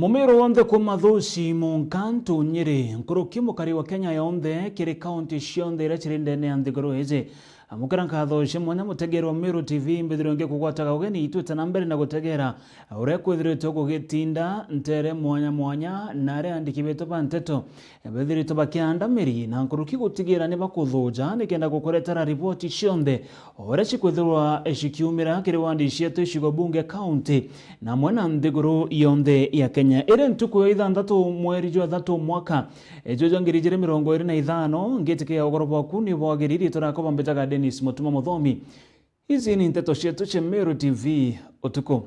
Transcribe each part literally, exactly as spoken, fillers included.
Mumiru wonthe kuuma Thuci, Munkantu, Nyeri, nkuruki mukari wa Kenya yonthe, kiri kaunti cionthe iria ciri ndene ya nthiguru iji. Amukira nkatho cia mwanya mutegeri wa Meru T V, mbithirio ngikugwataga ugeni itwite na mbere na gutegera uria kwithiritwe gugitinda ntere mwanya mwanya, na aria andiki betu ba nteto bethiritwe bakiandamiri na nkuruki gutigira ni bakuthuja nikenda gukuretera riboti cionthe o uria cikwithirwa cikiumira kiri wandi cietu icigo bunge, kaunti, na amwe na nthiguru yonthe ya Kenya. Iri ntuku ya ithanthatu mweri jwa ithatu mwaka jwa jwa ngiri ijiri mirongo iri na ithano, ngitikia ugoro bwaku ni bwagiriri. Riitwa riakwa bambitaga Dennis Mutuma Muthomi. Ici ni nteto cietu cia Meru T V utuku.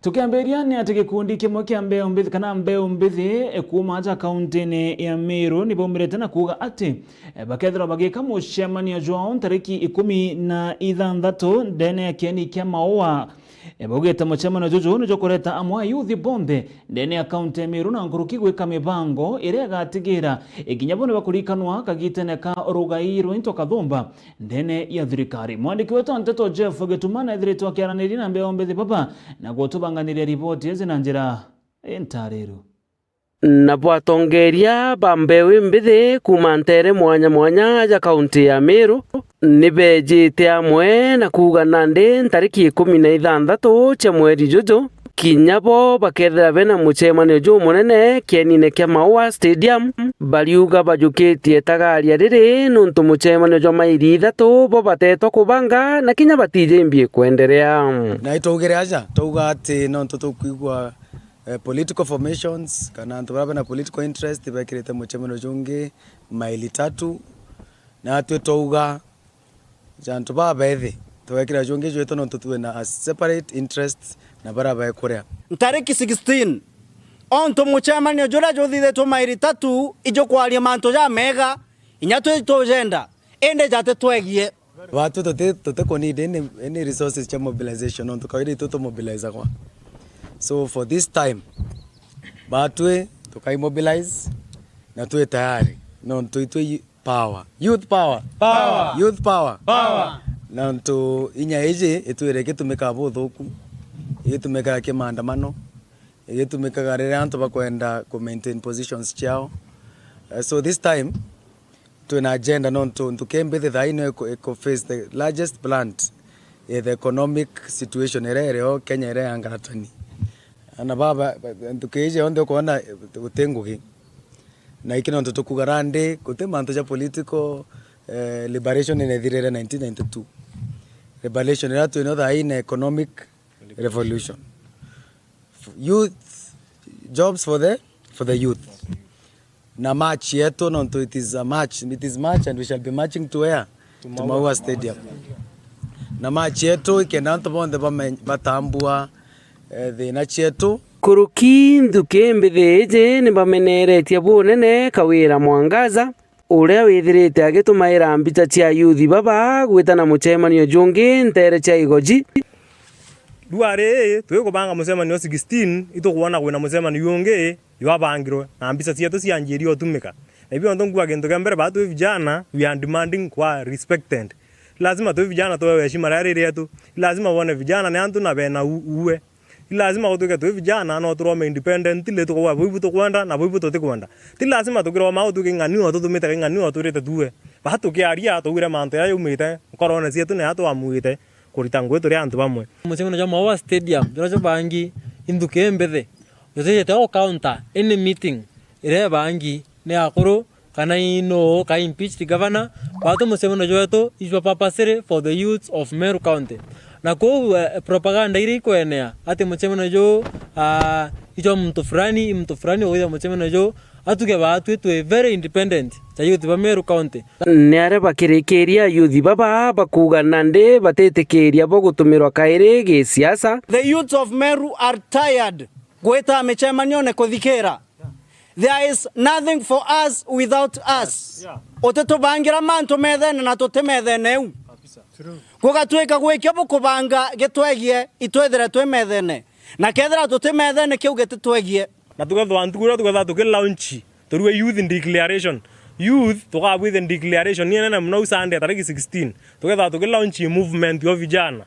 Tukiambiria ni ati gikundi kimwe kia mbeu mbithi, kana mbeu mbithi, e, kuuma aja kauntini ya Meru ni baumirite na kuuga ati, e, bakethirwa bagika mucemanio jwao ntariki ikumi na ithanthatu ndene ya kieni kia Maua. E, baugite mucemanio juju ni jukureta amwe a youth bonthe ndene ya kaunti ya Meru na nkuruki gwika mibango iria igatigira ikinya bo ni bakurikanwa kagitene ka rugai rwa into kathumba ndene ya thirikari. Mwandiki wetu wa nteto Jeff Gituma neethiritwe akiaraniria na mbeu mbithi baba na gutubanganiria riboti iji na njira intariru. Nabo atongeria ba mbeu imbithi kuuma ntere mwanya mwanya ja kaunti ya Meru ni beejite amwe na kuuga nandi ntariki ikumi na ithanthatu cia mweri juju, kinya bo bakethira bena mucemanio jumunene kienine kia Maua Stadium. Bariuga bajukitie itagaria riri nuntu mucemanio jwa mairi ithatu bo bateetwa kubanga na kinya batijimbi kwenderea. Na itwaugire aja, twauga ati nontu tukwigua, eh, political formations kana antu baria bena political interest bekirite mucemanio jungi maili tatu, na twi twauga ja antu baa beethi, twekira jungi jwetu nontu twina a separate interest na baria bekuria. Ntariki sixteen, ontu mucemanio juria juthithitwe mairi tatu ijukwaria mantu jamega, inya twi tujenda, indi jati twegie. Baatwi tuti, tuti ku need any, any resources cia mobilization, nontu kawaida itu tumobilizagwa. So for this time, baatwi tukai mobilize na twi tayari, nontu itwi power. Youth power. Power. Youth power. Power. Nontu inya iji itwire igitumika buthuku, igitumika kimaandamano, igitumikaga riria antu bakwenda ku maintain positions ciao. Eh, so this time, twina agenda nontu nthuki mbithi thaa ino iku, iku face the largest blunt ya the economic situation iria irio Kenya iria ya ngaratani. Ana baba, nthuki iji yonthe ukwona, eh, guti ngugi. Na iki nontu tukuga randi, guti mantu ja political, eh, liberation inethirire nineteen ninety-two. Liberation iria twino thaa ino economic revolution. Youth, jobs for the, for the youth. Na march yetu, nontu it is a march, it is march and we shall be marching to where? To Maua Stadium. Na march yetu ikenda antu bonthe bame-, batambua, eh, thina cietu. Nkuruki nthuki mbithi iji ni bameneretie bunene Kawira Mwangaza, uria withirite agitumaira mbicha cia ayuthi baba gwitana mucemanio jungi ntere cia Igoji. Riu ari, twikubanga mucemanio sixteen, itukwona kwina mucemanio jungi jwabangirwe, na mbicha cietu cianjirie utumika. Na ibio ntu nguga kintu kia mbere, baa twi vijana, we are demanding kwa respected. Lazima twi vijana tuewe heshima riria riri rietu. Lazima bone vijana ni antu na bena u-, uwe. Ti lazima gutwike twi vijana no turome independently, tukauga buu ibu tukwenda na buu ibu tutikwenda. Ti lazima tukiroma gutwike ing'aniwa tutumite ing'aniwa turite tuwe. Baa tukiaria, twaugire mantu jaria jaumite nkorone cietu na jaria twamuite kurita ngugi turi antu bamwe. Mucemanio jwa Maua Stadium, juria jubangi inthuki imbithi, jutijite o counter any meeting iria ibangi ni akuru kana ii nuu ka impeached governor, batu mucemanio jwetu ijwa purposely for the youths of Meru County. Na kou, eh, propaganda iria ikwenea ati mucemanio juu, ah, ijwa muntu fulani, i muntu fulani ugwithia mucemanio juu, atuge baatwi twi very independent ja youth ba Meru County. Ni aria bakirikiria youth baba bakuuga nandi batitikiria bo gutumirwa kairi gisiasa. The youths of Meru are tired gwita micemanione kuthikira. There is nothing for us without us. Yeah. Utitubangira mantu methene na tutimethene u. Kabisa. True. Gugatwika gwikia bukubanga gitwegie itwithire twi methene. Na kethira tutimethene kiu gititwegie. Na tukethwa ntuku iria tukethwa tuki launch, turue youth declaration. Youth tukabwithia declaration ni nene muno u Sunday tariki sixteen. Tukethwa tuki launch movement yo vijana.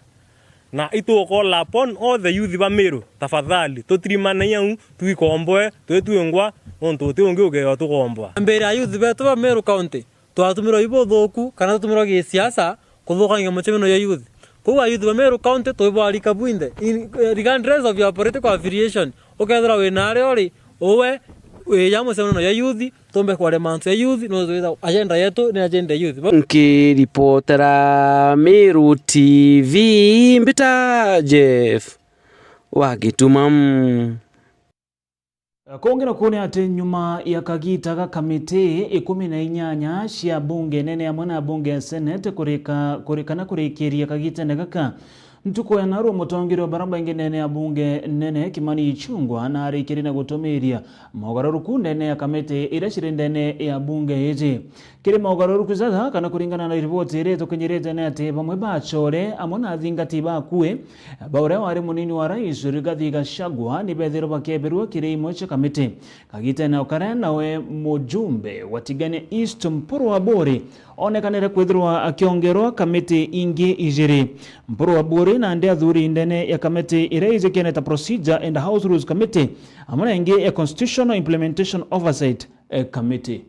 Na itu call upon all the youth ba Meru, tafadhali, tutirimanei au, twikomboe, twitwingwa, nontu uti ungi ukeewa tukomboa. Mbere ya youth betu ba Meru County, twatumirwa ibuthuku kana tutumirwa gisiasa kuthukangia mucemanio ya youth. Kwou a youth ba Meru County, twibwarika bwinthe, in, regardless of your political affiliation, ukethirwa wina aria uri, uwe, wija mucemanio ya youth, tumbe kwaria mantu ya youth, no twitha agenda yetu ni agenda ya youth. Nkiripotera Meru T V, mbita Jeff wa Gituma. Kungi na kuni ati nyuma ya kagita ga kamiti ikumi na inyanya cia bunge nene amwe na bunge ya Senate kurika, kurikana kurikiria kagitene gaka, ntuku ya narua mutongeria wa bara baingi nene ya bunge nene Kimani Ichung'wah narikirie na gutumiria mogaruruku ndene ya kamiti iria ciri ndene ya bunge iji. Kiri mogaruruku jaja, kana kuringana na riboti iria itukinyirite, ni ati bamwe ba achore amwe na athingati bakui ba uria wari munini wa rais Rigathi Gachagua ni bethirwe bakebirua kiri imwe cia kamiti. Kagitene o karia nawe mujumbe wa Tigania East Mpuru Aburi onekanire kwithirwa akiongerwa kamiti ingi ijiri. Mpuru Aburi nandi athuri ndene ya kamiti iria ijikene ta Procedure and House Rules Committee, amwe na ingi ya Constitutional Implementation Oversight, eh, Committee.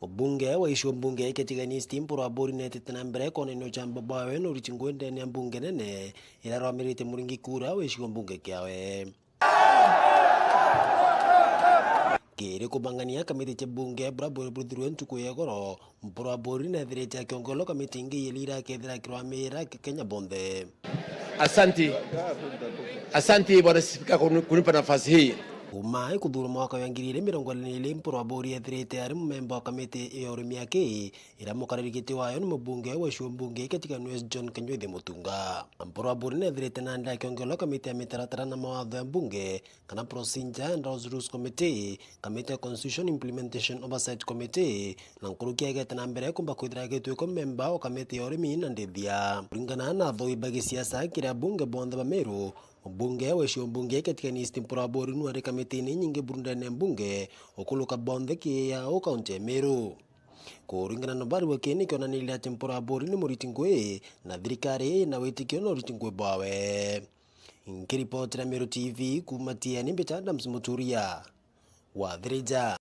Mubunge wa gicigo mbunge kia Tigania East Mpuru Aburi netite na mbere kwonania uchamba bwawe na uriti ngui ndene ya mbunge nene iria arwamirite muringi kura wa gicigo mbunge kiawe. Kiri kubangania kamiti cia bunge buria buri buruthirwe ntuku ya igoro, Mpuru Aburi nethirite akiongelwa kamiti ingi ili iria akethira akirwamira Kenya bonthe. Asanti. Asanti, Bwana Spika, kuni-, kunipa nafasi hii. Kuuma ikuthurwa mwaka wa ngiri igiri mirongo iri na iri, Mpuru Aburi ethirite ari mumemba wa kamiti ya urimi aki, iria mukariri giti wayo ni mubunge wa gicigo mbunge kia Tigania West John Kanyuithi Mutunga. Mpuru Aburi nethirite nandi akiongelwa kamiti ya mitaratara na mawatho ya mbunge, kana Procedure and House Rules Committee, kamiti ya Constitution Implementation Oversight Committee, na nkuruki agete na mbere kumba kwithira agitwikwa memba wa kamiti ya urimi na ndithia. Kuringana na athoi ba gisiasa kiri abunge bonthe ba Meru, mubunge wa gicigo mbunge kia Tigania East Mpuru Aburi nu ari kamitini inyingi buru ndene ya mbunge ukuluka bonthe kiia o kaunti ya Meru. Kuringana na barua kii nikionanirie ati Mpuru Aburi ni muriti ngui na thirikari ina witikio na uriti ngui bwawe. Nkiripotera Meru T V kuuma Tiani, mbita Adams Muturia wa Thirija.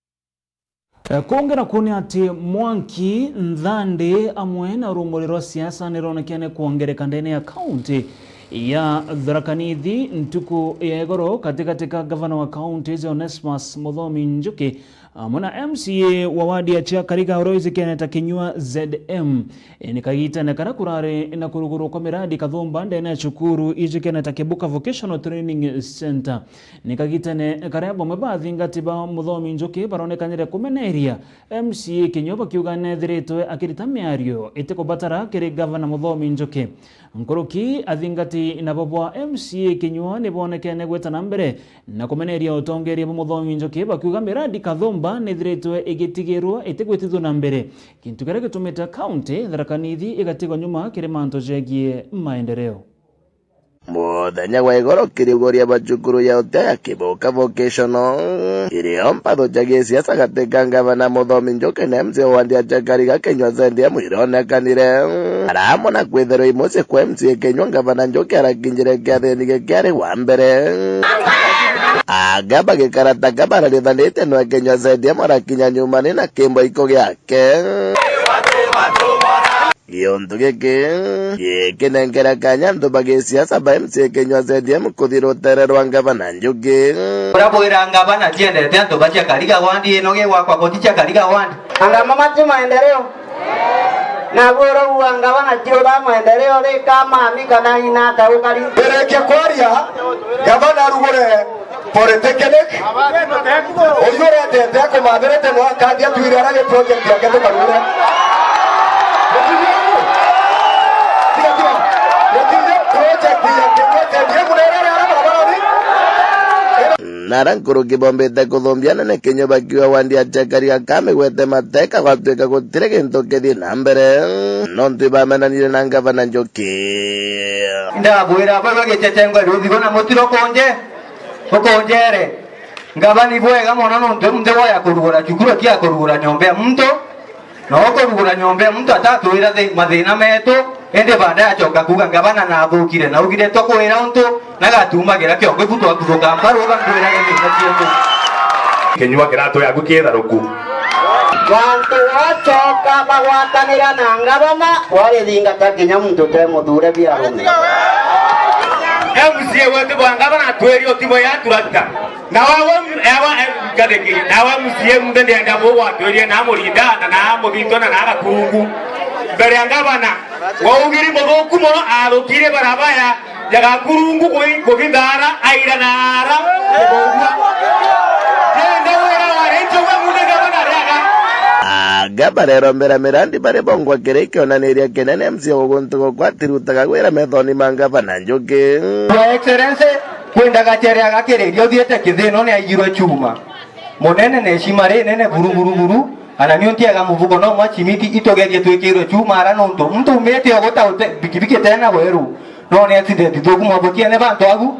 Eh, kungi na kuni ati mwanki, nthandi amwe na runguri rwa siasa nironekene kwongereka ndene ya kaunti ya Tharaka Nithi ntuku ya igoro, katigati ka gavana wa kaunti icio Onesmus Muthomi Njuki amwe na M C A wa wadi ya Chiakariga uria wijikene ta Kinyua Z M. Ni kagitene karia kurari na kurugurwa kwa miradi kathumba ndene ya cukuru ijikene ta Kibuka Vocational Training Centre. Ni kagitene karia bamwe ba athingati ba Muthomi Njuki baronekanire kumeneria M C A Kinyua bakiuga nethiritwe akirita miario itikubatara kiri gavana Muthomi Njuki. Nkuruki, athingati nabo bwa M C A Kinyua ni bonekene gwita na mbere na kumeneria utongeria bwa Muthomi Njuki, bakiuga miradi kathumba nithiritwe igitigirwa itigwitithua na mbere, gintu kiria gitumite kaunti Tharaka Nithi igatigwa nyuma kiri mantu jegie maendeleo. Muthenya wa igoro kiriuguria ba cukuru ya utia ya Kibuka Vocational, irio mpatho cia gisiasa gati ka ngavana Muthomi Njuki na M C A wa wadi ya Chiakariga Kinyua Z M ironekanire. Aramwe na kwithirwa imucii kwa M C A Kinyua, ngavana Njuki arakinyire kiathini giki ari wa mbere. Aka bagikara ta ka bararithanite, nwe Kinyua Z M arakinya nyumani na kimbo iko giake. Giuntu giki gikinenkera kanya antu ba gisiasa ba M C A Kinyua Z M kuthi rutere rwa ngavana Njuki. Uria bwira ngavana ciendete antu ba Chiakariga ward, ino gigwakwa guti Chiakariga ward. Anga mama ti maendeleo? Na bwira ua ngavana ti ura maendeleo ri, kama ami kana ina ta ukari. Berekia kwaria, ngavana arugure Polytechnic. Uyu uretete akumathirite no akandi atwire ara gi project yake tukarugure. Tiga, tiga. Lakini project yake, project yake murere ara barabara ni. Nara nkuruki bombite kuthumbia nene Kinyua bakiuga wadi ya Chiakariga kamigwete mateka gwatuika gutiri gintu kithii na mbere. Nontu ibamenanire na ngavana Njuki. Ndabwira baba gicecengwe ruthigwa na mutiro kunje. Ukunjere, ngavana, ibwega mono nontu nthi woya kurugura cukuru tia kurugura nyomba ya muntu, na ukurugura nyomba ya muntu atatwira thi-, mathina metu, Indi baada ya coka kuuga, "Ngavana nathukire, naugire twa kwira untu na gatumagira kiongo, ibu twakuruka mbaru, uga nkwirage thina cietu." Kinyua kiratu yaku kitharuku. Bantu bacoka bagwatanira na ngavana, warithingata kinya muntu utemuthure biarume. M C A wetu bwa ngavana atwiri utibo ya turata. Na wawe, ewa, eh, kadeki, na wa M C A muntu ndienda bugwatwirie na Murinda, na, na Muthito, na, na Gakurungu. Mbere ya ngavana, waugiri muthuku mono, athukire barabara ya Gakurungu kugi-, kugithara, aira na ara, kugwa. Ndienda wira wa Rachel we muntu ngavana riaga. Anga barerombera mirandi bari bongwa kiri kionaniria kinene M C A wa guntu gukwa atirutaga wira methoni ma ngavana Njuki. Your Excellency, kwi ndagacherea gakiriria uthiite kithino ni aigirwe chuma. Munene na heshima rinene buru, buru, buru, ana ni untiega mubuko no mwa chimiti itugerie twikirwe chuma ara nontu muntu umite oguta ute-, bikibiki tena weru. No ni accident thuku mwabokia ni bantu agu.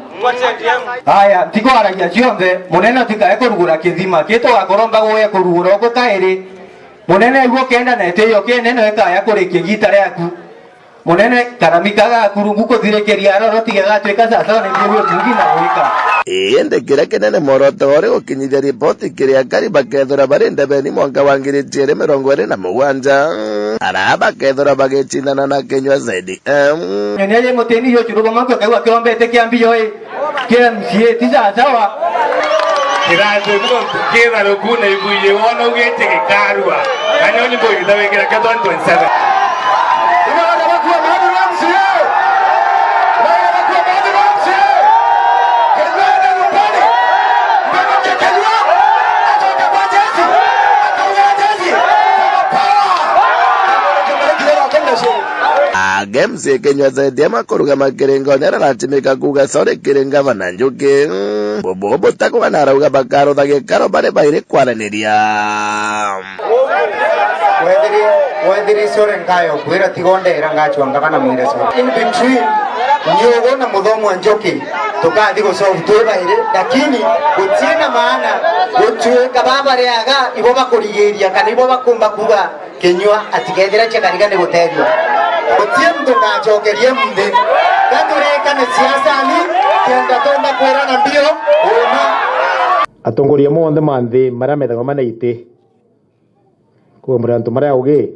Aya, ntikwaragia cionthe, munene utikae kurugura kithima. Kitu gakoromba guye kurugura uku kairi. Munene aigua kenda na itio kinene ikaya kurikia igita riaku. Munene, karamika gaku rungu kuthirikiria aroro tiga gatwika sasa ni mbio bia utungi na gwika. Indi kiria kinene mworoto uri gukinyithia ripoti kiri akari bakethirwa bari ndebeni mwanka wa ngiri ciiri mirongo iri na mugwanja. Ara bakethirwa bagicindana na kinyua zaidi. Em. Nyonia ye mutini yo churugama kwa kaigua kirombete kia mbio i. Kia M C A ti sawa sawa. Kiratu muntu kitharuku na ibuye wona ugite gikarua. Kanyoni boy ndawikira kia twenty twenty-seven. Ibo bakua baadhi wa M C A. Ibo bakua baadhi wa M C A. Kenya na nyumbani. Mbona kekelwa? Atoka kwa jeshi. Atoka jeshi. Kama power. Kama kile wa kenda shi. Anga M C A kinyua zaidi ama kurugama kiringone araratimika kuuga sorry kiri ngavana Njuki. Bubu butakugana arauga bakarutha gikaro bari bairi kwaraniria. Wethiri, wethiri sorry nkayo kwira tiga ndera ngachwa ngavana mwire sorry. In between, Njugu na Muthomi wa Njuki, tukathi gusolve twi bairi, lakini gutie na maana gutuika babariaga ibo bakurigiria kana ibo bakumba kuuga kinyua atikethira cia kariga ni gutethua. Gutie muntu ngacokerie munthi. Gaturikane siasani, kenda tumba kwirana mbio, uma. Atongoria monthe ma nthi maria methagwa mena iti, kuumbura antu maria augi,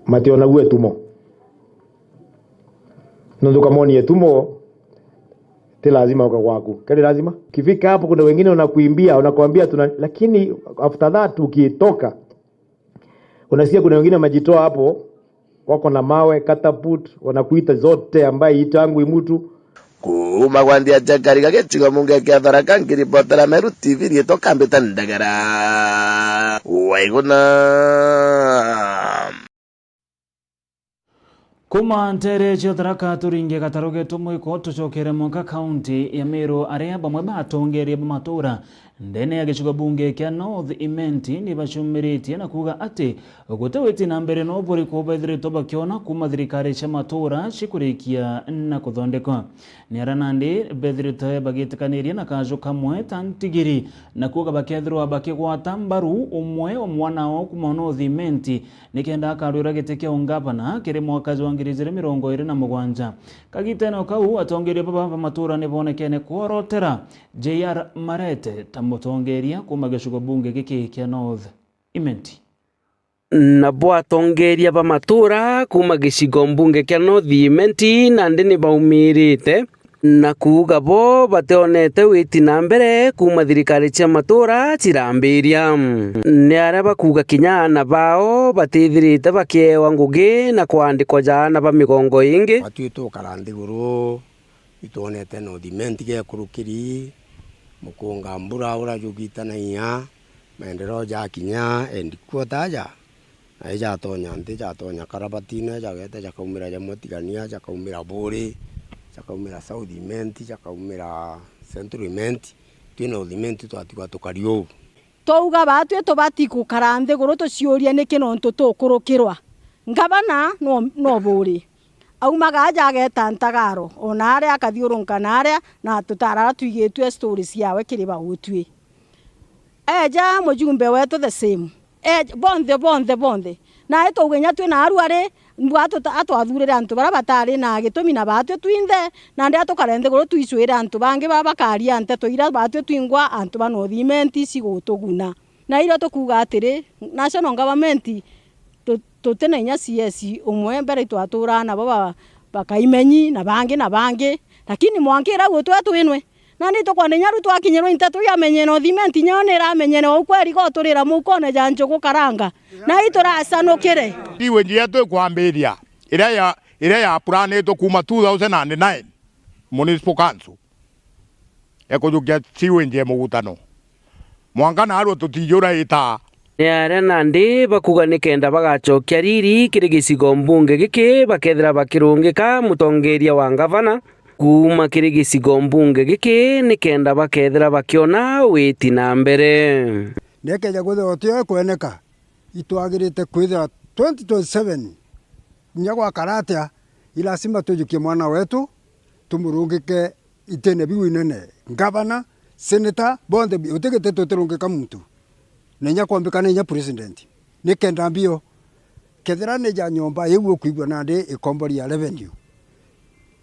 mationagua etumo. Nontu ukamonia etumo, ti lazima uka gwaku. Kari lazima? Ukifika hapo, kuna wengine wanakuimbia, wanakuambia tuna, lakini after that ukitoka, unasikia kuna wengine wamejitoa hapo, wako na mawe, catapult, wanakuita zote ambaye itangwi mtu. Kuuma gwa nthia cia Kariga gicigo mbunge kia Tharaka, nkiripotera Meru T V riitwa Kambita Ndagara. Waiguna. Kuuma nteere cia Tharaka turinge gataru getu mwiko tucokere mwanka kaunti ya Meru, aria bamwe ba atongeria ba matuura ndene ya gicigo bunge kia North Imenti ni bacumiritie na kuuga ati guti witi na mbere no buriku bethiritwe bakiona kuuma thirikari cia matuura cikurikia na kuthondekwa. Ni aria nandi bethiritwe bagitikaniria na kaju kamwe ta ntigiri na kuuga bakethirwa bakigwata mbaru umwe wa mwana wao kuuma North Imenti nikenda akarwira giti kia ungavana kiri mwaka jwa ngiri ijiri mirongo iri na mugwanja. Kagitene o kau, atongeria baba ba matuura ni boonekene kworotera J R Marete ta mutongeria kuuma gicigo bunge giki kia North Imenti. Nabo atongeria ba matuura kuuma gicigo mbunge kia North Imenti nandi ni baumirite na kuuga bo bationete witi na mbere kuuma thirikari cia matuura cirambiria. Ni aria bakuuga kinya aana bao batithirite bakiewa ngugi na kwandikwa ja aana ba migongo ingi. Batwi tukara nthiguru, itwonete North Imenti gekurukiri, mukunga mbura uria jugitanagia, maendeleo jakinya, endi kuo ta aja. Na ijatonya nthi, jatonya karabatine, jagete jakaumira jamwe Tigania, jakaumira Buuri, jakaumira South Imenti, jakaumira Central Imenti. Twi North Imenti twatigwa tukari uu. Twauga baatwi tubati gukara nthiguru tuciurie niki nontu tukurukirwa. Ngavana no, no Buuri. Aumaga aja ageta Ntagaro, ona aria akathiurunka na aria, na tutara twigitue story ciawe kiri bagutwi. Eja mujumbe wetu the same. E, bonthe, bonthe, bonthe. Na itwauga inya twi na arua ri, mbwa atuta-, atwathurire antu baria batari na gitumi na baatwi twinthe, na ndea tukare nthiguru twicwire antu bangi ba-, bakaria nteto iria baatwi twingwa antu ba North Imenti cigutuguna. Na irio tukuuga atiri, national government tu-, tuti na inya C S umwe mbere itwaturaa nabo ba-, bakaimenyi na bangi na bangi, lakini mwanka iria gwitwe twinwe. Nandi tukwenda inya riu twakinyirwa i nteto iu amenyene uthimenti, nyo ni iramenyene o kweri goturira mukone ja njugu karanga. Na ituracanukire. Sewage yetu ikwambiria, iria ya, iria ya planitwe kuuma two thousand and nine, Municipal Council, ekujukia sewage ya mugutano. Mwanka naarua tutijura itaa. Ni aria nandi bakuga ni kenda bagacokia riri kiri gicigo mbunge giki, bakethira bakirungika mutongeria wa ngavana kuuma kiri gicigo mbunge giki, ni kenda bakethira bakiona witi na mbere. Nekeja kwithirwa tio ikweneka, itwagirite kwithirwa twenty twenty-seven, kinya gwakara atia, i lazima tujukie mwana wetu, tumurungike itine biu inene, ngavana, senator, bonthe bi-, uti giti tutirungika muntu. Na inya kwombikana inya president. Ni kenda mbio, kethira ni ja nyomba iu ukwigua nandi ikombori ya revenue.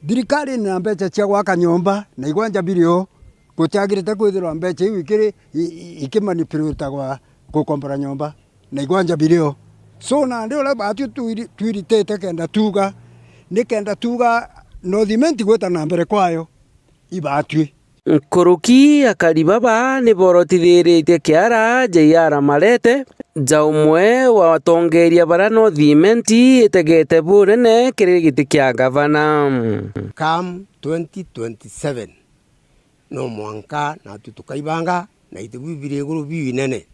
Thirikari ina mbeca cia gwaka nyomba, na igwanja birio, gutiagirite kwithirwa mbeca iu ikiri, i-, i-, ikimanipulutagwa gukombora nyomba. Na igwanja birio. So, nandi uria baatwi twiri-, twiritite kenda tuuga, ni kenda tuuga North Imenti gwita na mbere kwayo, ibaatwi. Nkuruki akari baba ni borotithiritie kiara J R Marete, ja umwe wa atongeria baria North Imenti itegete bunene kiri giti kia gavana. Come twenty twenty-seven, no mwanka natwi tukaibanga, na iti biu biri iguru biu inene,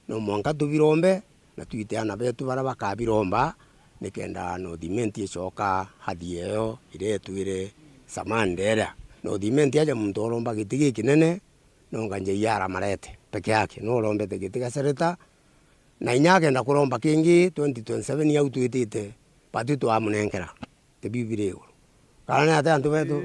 no mwanka tubirombe, na twite aana betu baria bakabiromba, nikenda North Imenti icoka hathi yeyo iria yetwire zamani nderia. North Imenti aja muntu oromba giti gikinene, nonga J R Marete peke yake, no urombete giti gia senator, na inya akenda kuromba kingi twenty twenty-seven au twitite, batwi twamunenkera. Ti biu biri iguru. Kana ni atia antu betu?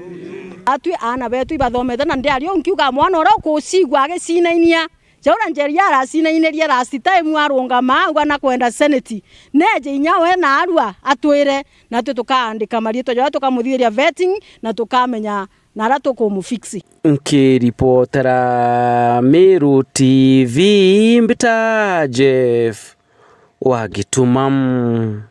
Atwi aana betu ibathomete, na ndiari uu nkiuga mwana uria ukucigua agicinainia, ja uria Njeri aracinainirie last time arungama auga na kwenda senate, neje inya we naarua atwire, natwi tukaandika mariitwa jawe, tukamuthiria vetting, na tukamenya naria tukumufix. Nkiripotera Meru T V, mbita Jeff wa Gituma.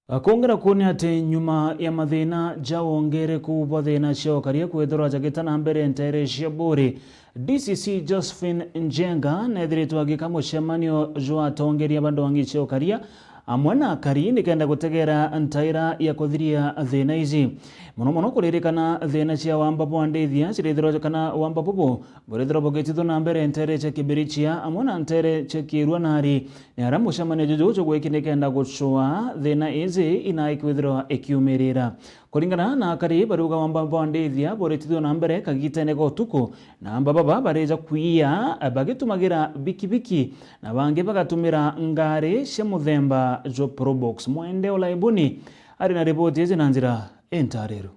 Akongera kwona ati nyuma ya mathina ja wongereku bwa thina cia ukaria kwithirwa jagita na mbere nteere cia Buuri, D C C Josephine Njenga neethiritwe agika mucemanio jwa atongeria ba ndongi cia ukaria amwe na akari nikenda gutegera ntaira ya kuthiria thina iji. Mono mono kuririkana thina cia wamba bwa ndithia cirithirwa kana wamba bubu burithirwa bugitithwa na mbere nteere cia Kibirichia amwe na nteere cia Kiirua Nari. Ni aria mucemanio juju jugwiki nikenda gucua thina iji inai kwithirwa ikiumirira. Kuringana na akari, bariuga wamba bwa ndithia buritithua na mbere kagitene ga utuku, na amba baba barija kwiya bagitumagira bikibiki, na bangi bagatumira ngari cia muthemba jwa Probox. Mwende Olaibuni ari na riboti iji na njira intariru.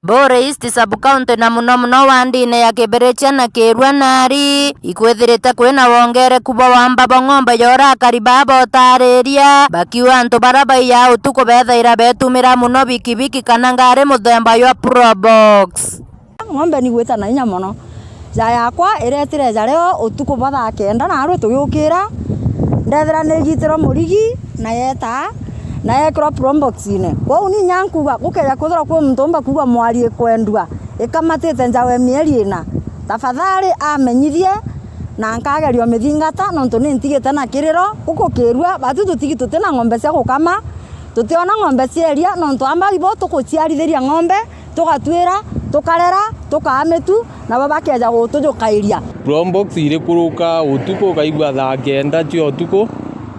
Buuri East Sub-County, na muno muno wandine ya Kibirichia na Kiirua Nari, ikwithirite kwina wongereku bwa wamba bwa ng'ombe ya uria akari baa botaariria, bakiuga antu baria baiyaa utuku bethaira betumira muno bikibiki kana ngari muthemba jwa Probox. Ng'ombe ni gwita na inya mono. Ja yakwa iretire ja rio utuku bwa thaa kenda, naarua tugiukira, ndethira nigitirwa murigi, na yeta, na yekirwa Probox-ine. Kwou ni inya nkuuga, gukeja kwithirwa kwi muntu umba kuuga mwari ikwendua, ikamatite njawe mieri ina, tafadhali amenyithie, na nkageria umithingata, nontu ni ntigite na kiriro. Guku Kiirua, batu tutigi tuti na ng'ombe cia gukama, tutiona ng'ombe cia iria, nontu amba ibo tuguciarithiria ng'ombe, tugatwira, tukarera, tukaa mitu, nabo bakeja gutujukairia. Probox irikuruka utuku, ukaigua thaa kenda cia utuku,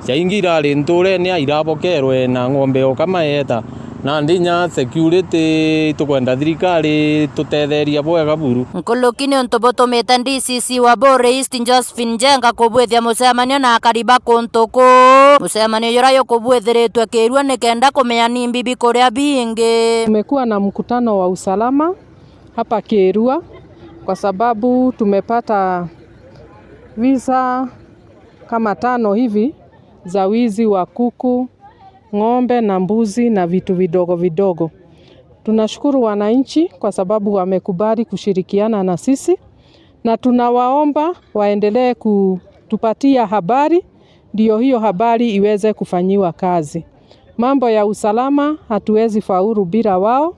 ciaingi irari nturene, irabokerwe na ng'ombe ya ukama yeta. Nandi inya security, tukwenda thirikari tutetheria bwega buru. Nkuruki ni untu butumite D C C wa Buuri East, Josephine Njenga, kubwithia mucemanio na akari ba kuntu kuu. Mucemanio juria jukubwithiritwe Kiirua nikenda kumenya ni mbibi kuria bingi. Tumekuwa na mkutano wa usalama hapa Kiirua kwa sababu tumepata visa kama tano hivi za wizi wa kuku, ng'ombe na mbuzi na vitu vidogo vidogo. Tunashukuru wananchi kwa sababu wamekubali kushirikiana na sisi, na tunawaomba waendelee kutupatia habari, ndio hiyo habari iweze kufanyiwa kazi. Mambo ya usalama hatuwezi faulu bila wao,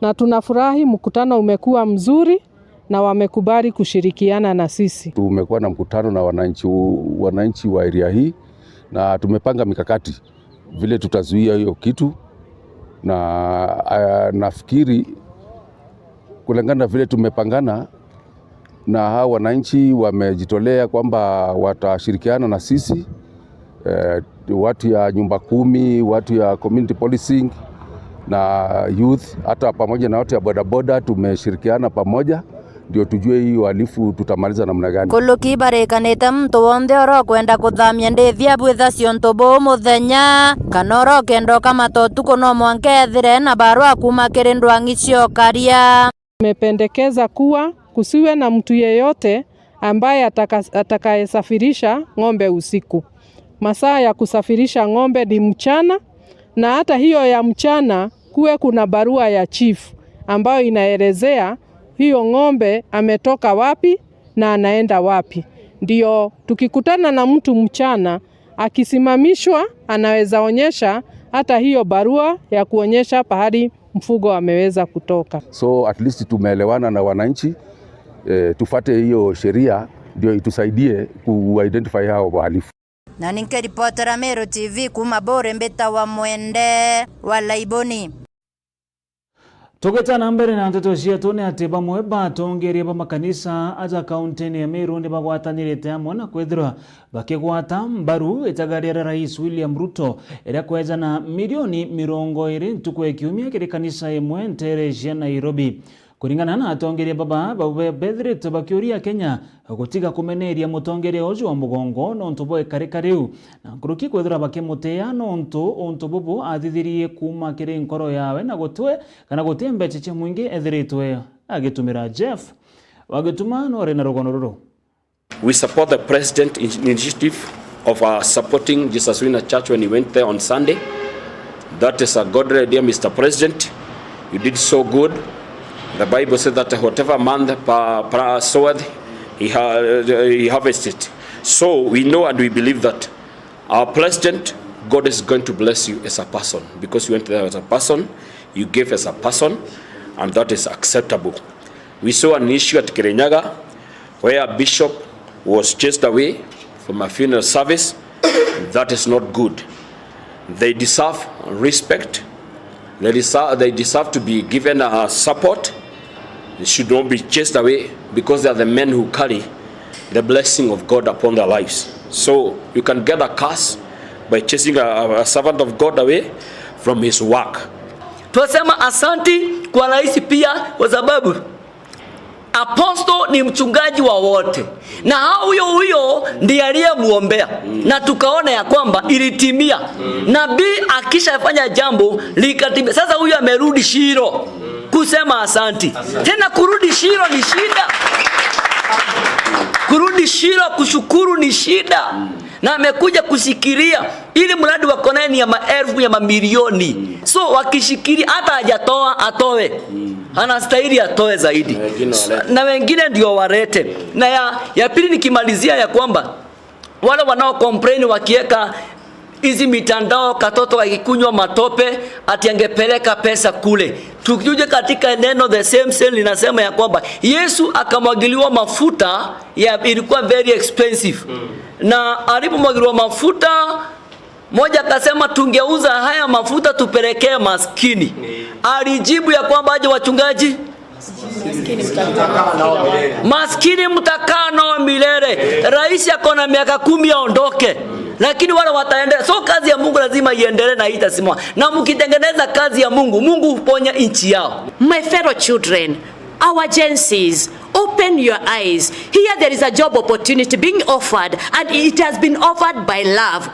na tunafurahi mkutano umekuwa mzuri na wamekubali kushirikiana na sisi. Tumekuwa na mkutano na wananchi, wananchi wa area hii, na tumepanga mikakati vile tutazuia hiyo kitu, na, ah, nafikiri kulingana na vile tumepangana, na hao wananchi wamejitolea kwamba watashirikiana na sisi, eh, watu ya nyumba kumi, watu ya community policing na youth, hata pamoja na watu ya bodaboda tumeshirikiana pamoja, ndio tujue hii uhalifu tutamaliza namna gani. Kuluki barikanite muntu wonthe urokwenda kuthamia ndithi abwitha ciontu buu muthenya, kana urokenda ukamata utuku no mwanka ethire na barua kuuma kiri ndwang'i cia ukaria. Tumependekeza kuwa kusiwe na mtu yeyote ambaye ataka-, atakayesafirisha ng'ombe usiku. Masaa ya kusafirisha ng'ombe ni mchana, na hata hiyo ya mchana kuwe kuna barua ya chief ambayo inaelezea hiyo ng'ombe ametoka wapi na anaenda wapi. Ndio tukikutana na mtu mchana, akisimamishwa, anaweza onyesha hata hiyo barua ya kuonyesha pahali mfugo ameweza kutoka. So at least tumeelewana na wananchi, eh, tufate hiyo sheria ndio itusaidie ku-identify hao wahalifu. Na nikiripotera Meru T V kuuma Buuri, mbitawa Mwende wa Laiboni. Tugita na mbere na nteto cietu, ni ati bamwe ba atongeria ba makanisa aja kauntini ya Meru ni bagwatanirite amwe na kwithirwa bakigwata mbaru itagaria ria Rais William Ruto, iria kweja na milioni mirongo iri ntuku ya kiumia kiri kanisa imwe nteere cia Nairobi. Kuringana na atongeria baba, bau be-, bethiritwe bakiuria Akenya gutiga kumeneria mutongeria uju wa mugongo nontu bwa ikarika riu, na nkuruki kwithirwa bakimutia nontu untu bubu athithirie kuuma kiri nkoro yawe na gutwe kana guti mbecha cia mwingi ethiritwe agitumira. Jeff Wagituma nore na rugono ruru. We support the president in-, initiative of, uh, supporting Jesus Winner Church when he went there on Sunday. That is a godly idea, Mister President. You did so good. The Bible says that whatever man pa-, pa-, soweth, he ha-, he harvested. So we know and we believe that our president, God is going to bless you as a person, because you went there as a person, you gave as a person, and that is acceptable. We saw an issue at Kirinyaga where a bishop was chased away from a funeral service. That is not good. They deserve respect. They deserve, they deserve to be given, uh, support. They should not be chased away because they are the men who carry the blessing of God upon their lives. So you can get a curse by chasing a, a servant of God away from his work. Twasema asanti kwa rais pia, kwa sababu apostle ni mchungaji wa wote, na huyo huyo ndiye aliyemuombea, na tukaona ya kwamba ilitimia. Nabii akishafanya jambo likatimia. Sasa huyu amerudi Shiro kusema asanti. Tena kurudi Shiro ni shida. Kurudi Shiro kushukuru ni shida. Na amekuja kushikilia ili mradi wako naye ni ya maelfu ya mamilioni. So wakishikilia, hata hajatoa, atoe. Anastahili atoe zaidi. Na wengine walete. Na wengine ndio walete. Na ya, ya pili nikimalizia ya kwamba wale wanao complain wakiweka hizi mitandao, katoto kakikunywa matope, ati angepeleka pesa kule. Tukuje katika neno the same same linasema ya kwamba Yesu akamwagiliwa mafuta ya ilikuwa very expensive. Na alipomwagiliwa mafuta, moja akasema, "Tungeuza haya mafuta tupelekee maskini." Alijibu ya kwamba aje, wachungaji, maskini mtakaa nao milele. Rais ako na miaka kumi aondoke, lakini wale wataendelea. So kazi ya Mungu lazima iendelee na haitasimama. Na mkitengeneza kazi ya Mungu, Mungu huponya nchi yao. My fellow children, our Gen Zs, open your eyes. Here there is a job opportunity being offered, and it has been offered by love.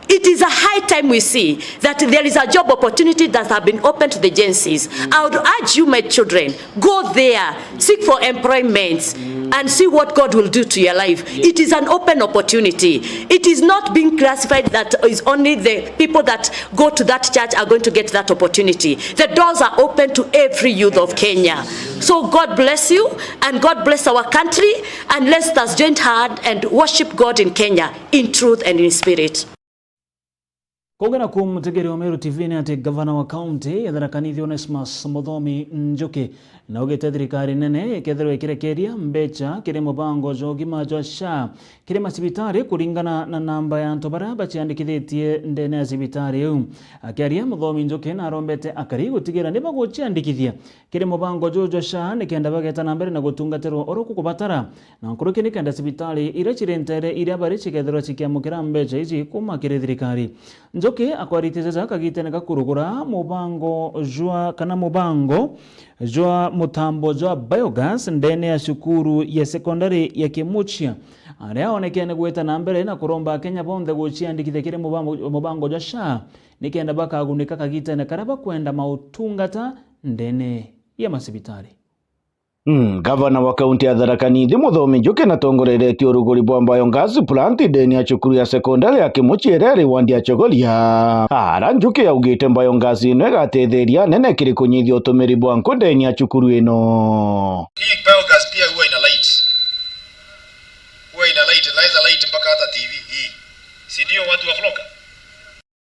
It is a high time we see that there is a job opportunity that have been opened to the Gen Zs. I would urge you, my children, go there, seek for employment. and see what God will do to your life. It is an open opportunity. It is not being classified that is only the people that go to that church are going to get that opportunity. The doors are open to every youth of Kenya. So God bless you and God bless our country, and let us join hand and worship God in Kenya in truth and in spirit. Kugera ku mutegeri wa Meru T V ni ati gavana wa kaunti ya Tharaka Nithi Onesmus Muthomi Njuki naugite thirikari nene ikethirwa ikirekeria mbecha kiri mubango jwa ugima jwa SHA kiri macibitari kuringana na namba ya antu baria baciandikithitie ndene ya cibitari iu. Akiaria, Muthomi Njuki narombete akari gutigira ni baguciandikithia kiri mubango juju jwa SHA nikenda bageta na mbere na gutungatirwa uria kukubatara, na nkuruki nikenda cibitari iria ciri nteere iria bari cikethirwa cikiamukira mbecha iji kuuma kiri thirikari. Njuki akwarite jaja kagitene ga kurugura mubango jwa, kana mubango jwa mutambo jwa biogas ndene ya cukuru ya sekondari ya Kimuchia, aria aonekene gwita na mbere na kuromba Akenya bonthe guciandikithia kiri mubango, mubango jwa SHA nikenda bakagunika kagitene karia bakwenda mautungata ndene ya macibitari. Mm, gavana wa kaunti ya Tharaka Nithi Muthomi Njuki natongoreretie uruguri bwa biogas plant ndene ya cukuru ya sekondari ya Kimuchia iria iri wandi ya Chogoria. Ara Njuki augite biogas ino igatetheria anene kiri kunyithia utumiri bwa nku ndene ya cukuru ino. Hii biogas pia huwa ina light. Huwa ina light, inaweza light mpaka hata T V hii. Si ndio watu wa Floka?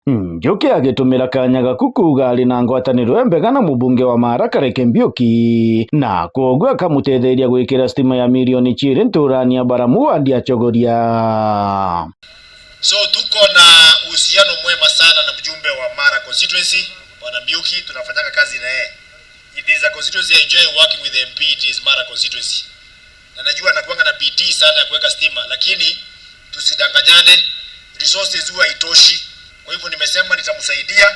Njuki agitumira kanya gaku kuuga ari na ngwataniro imbega na mubunge wa Maara Kareke Mbiuki, na kwoguo akamutetheria gwikira stima ya milioni ciiri nturani ya Baramu wandi ya Chogoria. So tuko na uhusiano mwema sana na mjumbe wa Maara constituency, Bwana Mbiuki, tunafanyanga kazi na yeye. It is a constituency I enjoy working with the M P, it is Maara constituency. Na najua anakuanga na bidii sana ya kuweka stima, lakini tusidanganyane, resources huwa haitoshi. Kwa hivyo nimesema nitamsaidia.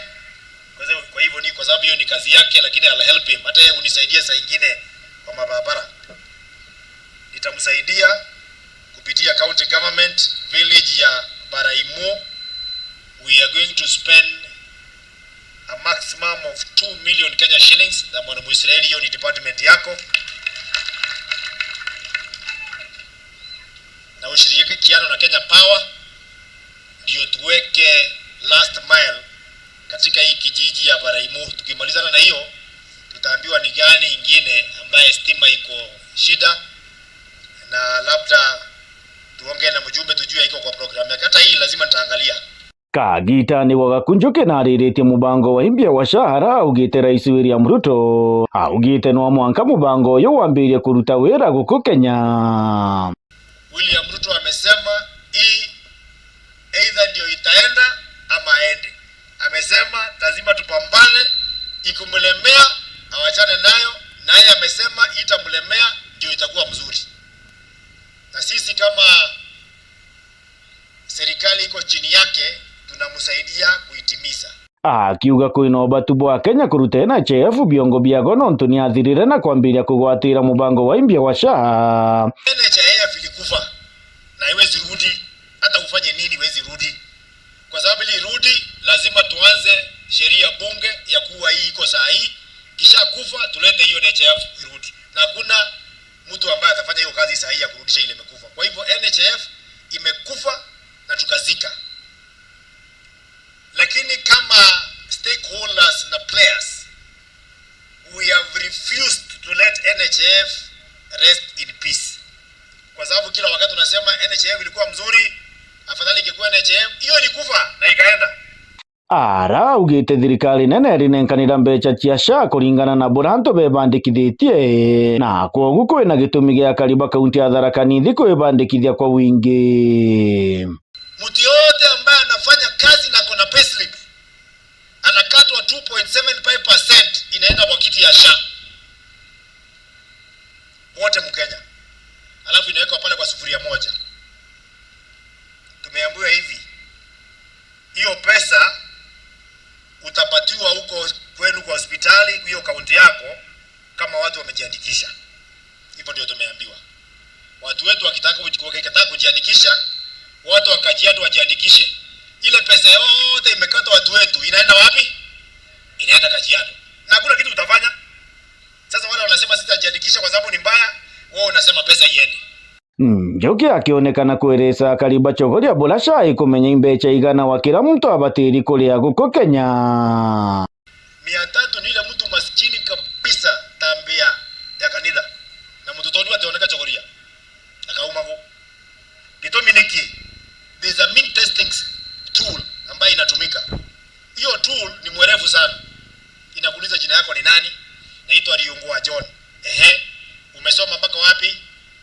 Kwa hivyo, kwa hivyo ni kwa sababu hiyo ni kazi yake, lakini I'll help him. Hata yeye hunisaidia saa ingine kwa mabarabara. Nitamsaidia kupitia county government, village ya Baraimo. We are going to spend a maximum of two million Kenya shillings. Na mwana Mwisraeli, hiyo ni department yako. Na ushirikiano na Kenya Power ndio tuweke last mile katika hii kijiji ya Baraimu. Tukimalizana na hiyo, tutaambiwa ni gani ingine ambaye stima iko shida, na labda tuongee na mjumbe tujue iko kwa program yake. Hata hii lazima nitaangalia. Kagitani wa gaku Njuki nariritie mubango wa imbia wa SHA ara augite Rais William Ruto augite no mwanka mubango uyu wambirie kuruta wira guku Kenya. William Ruto amesema hii either ndio itaenda ama aende. Amesema lazima tupambane, ikimlemea awachane nayo, na yeye amesema itamlemea ndio itakuwa mzuri. Na sisi kama serikali iko chini yake, tunamsaidia kuitimiza. Akiuga kwina ubatu bwa Kenya kuruta N H I F biongo biago nontu ni athirire na kwambiria kugwatira mubango wa imbia wa SHA. N H I F ilikufa na haiwezi rudi, hata ufanye nini haiwezi rudi, kwa sababu ili irudi lazima tuanze sheria bunge ya kuwa hii iko saa hii, kisha kufa tulete hiyo N H I F irudi, na hakuna mtu ambaye atafanya hiyo kazi saa hii ya kurudisha ile imekufa. Kwa hivyo N H I F imekufa na tukazika. Lakini kama stakeholders na players, we have refused to let N H I F rest in peace. Kwa sababu kila wakati unasema N H I F ilikuwa mzuri, afadhali ingekuwa N H I F, hiyo ilikufa na ikaenda. Ara augite thirikari nene irinenkanira mbecha cia SHA kuringana na buria antu bebandikithitie, na kwogu kwina gitumi gia akari ba kaunti ya Tharaka Nithi kwibandikithia kwa wingi. Mtu yote ambaye anafanya kazi na ako na payslip anakatwa two point seven five percent inaenda kwa kiti ya SHA. Wote Mkenya. Alafu inawekwa pale kwa sufuria moja. Tumeambiwa hivi, hiyo pesa utapatiwa huko kwenu kwa hospitali, hiyo kaunti yako, kama watu wamejiandikisha. Hivyo ndio tumeambiwa. Watu wetu wakitaka kuji-, wakitaka kujiandikisha, watu wa Kajiado wajiandikishe. Ile pesa yote imekatwa watu wetu, inaenda wapi? Inaenda Kajiado. Na hakuna kitu utafanya. Sasa wale wanasema sitajiandikisha kwa sababu ni mbaya, Wewe unasema pesa iende. Njuki akionekana kwirisa akari ba Chogoria bura cai kumenya imbecha igana wa kira muntu abatiri kuria guku Kenya. Mia tatu ni ile mtu maskini kabisa, tambia ya kanitha. Na mtoto ni ationeka Chogoria. Akauma go. Gitumi niki? There's a mean testing tool ambayo inatumika. Hiyo tool ni mwerevu sana. Inakuuliza jina yako ni nani? Naitwa Riungu wa John. Ehe. Umesoma mpaka wapi?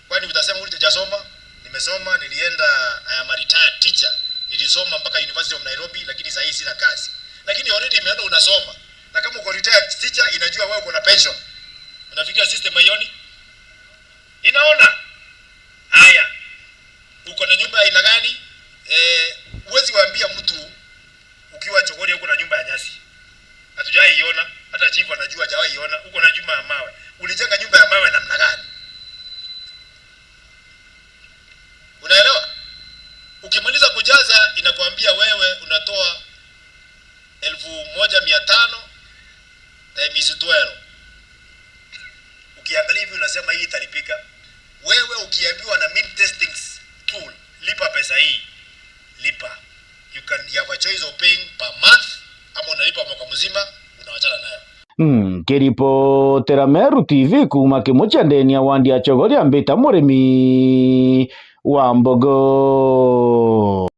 Kwani utasema ulijasoma? Nimesoma, nilienda, I am a retired teacher. Nilisoma mpaka University of Nairobi, lakini sahii sina kazi. Lakini already imeona unasoma. Na kama uko retired teacher, inajua wewe uko na pension. Unafikiria system haioni? Inaona? Haya. Uko na nyumba ya aina gani? Eh, huwezi waambia mtu ukiwa Chogoria uko na nyumba ya nyasi. Hatujawai iona, hata chief anajua hajawahi iona. Uko na nyumba ya mawe. Ulijenga nyumba ya mawe namna gani? Unaelewa? Ukimaliza kujaza, inakuambia wewe unatoa elfu moja mia tano times twelve. Ukiangalia hivi unasema, "Hii italipika." Wewe ukiambiwa na mean testing tool, "Lipa pesa hii," lipa. You can, you have a choice of paying per month, ama unalipa mwaka mzima, unawachana nayo. Nkiripotera Meru T V kuuma Kimuchia ndeni ya wandi ya Chogoria, mbita Murimi wa Mbogo.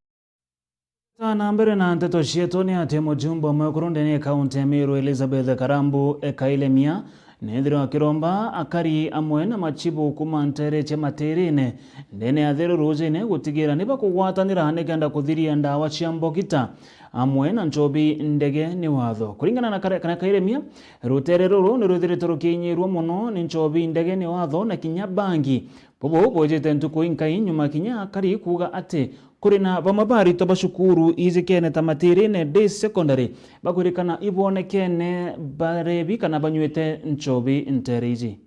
Tana mbere na nteto cietu ni ati mujumbe umwe kuru ndene ya kaunti ya Meru, Elizabeth Karambu Ekailemia, nethirwa akiromba akari amwe na machibu kuuma ntere cia Matirine ndene ya Theru Rujine gutigira ni bakugwatanira nikenda kuthiria ndawa cia mbogita amwe na nchobi ndege ni watho. Kuringana na Kare-, kana Kairemia, rutere ruru ni rwithiritwe rukinyirwa mono ni nchobi ndege ni watho na kinya bangi. Bubu bujite ntuku inkai nyuma kinya akari kuuga ati kuri na bamwe ba aritwa ba cukuru ijikene ta Matirine Day Secondary bakwirikana ibonekene barebi kana banywite nchobi ntere iji.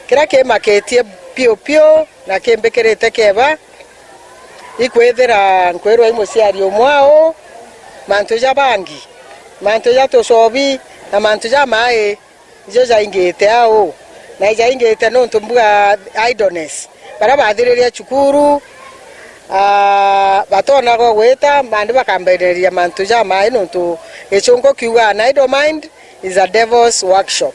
Kiria kimakitie piu piu na kimbikirite kieba, ikwithira nkwirwa i muciari umwe au, mantu ja bangi, mantu ja tucobi, na mantu ja mai, ijo jaingite au, na ijaingite nontu mbuga idleness. Baria bathiririe cukuru, aa, batonagwa gwita, nandi bakambiriria mantu ja mai, nontu gichunku kiugaa, an idle mind is a devil's workshop.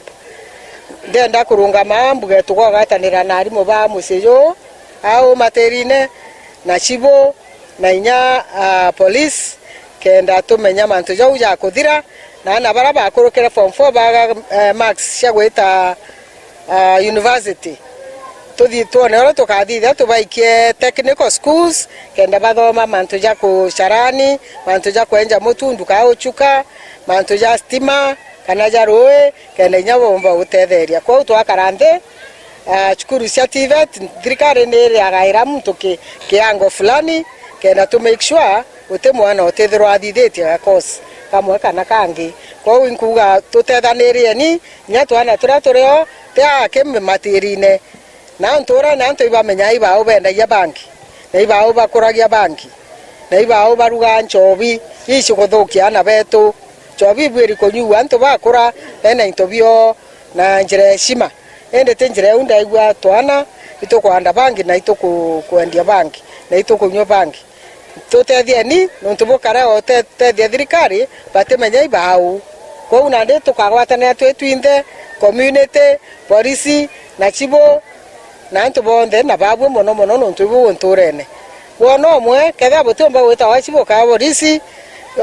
Ndenda kurungama mbuge tugogwatanira na arimu ba mucii juu, au Matirine, na chibu, na inya, ah, police, kenda tumenya mantu jau jakuthira, na ana baria bakurukire form four baga, eh, marks cia gwita, ah, university. Tuthi twone uria tukathithia tubaikie technical schools, kenda bathoma mantu ja kucarani, mantu ja kwenja mutu, nduka uchuka, mantu ja stima, kana ja rui, kenda inya bomba gutetheria. Kwou twakara nthi, ah, cukuru cia TVET, thirikari ni iriagaira muntu ki-, kiango fulani, kenda tu make sure guti mwana utithirwa athithitie ga course kamwe kana kangi. Kwou inkuuga tutethanirie ni, inya twana turia turio, ti aa ki Matirine, na ntuura, na antu ibamenyaa ibau bendagia bangi, na ibau bakuragia bangi, na ibau barugaa nchobi ii cikuthukia aana betu. Nchobi ibwiri kunyuua antu bakura bena into bio na njira ya heshima. Indi ti njira iu ndaigua twana itukwanda bangi na ituku-, kwendia bangi na itukunyua bangi. Tutethie ni nontu bukara utethia thirikari batimenya ibau. Kwou nandi tukagwatanira twi twinthe, community, polisi, na chibu, na antu bonthe, na babwe mono mono nontu ibu nturene. Wona umwe, kethira butiumba gwita wa chibu kana polisi,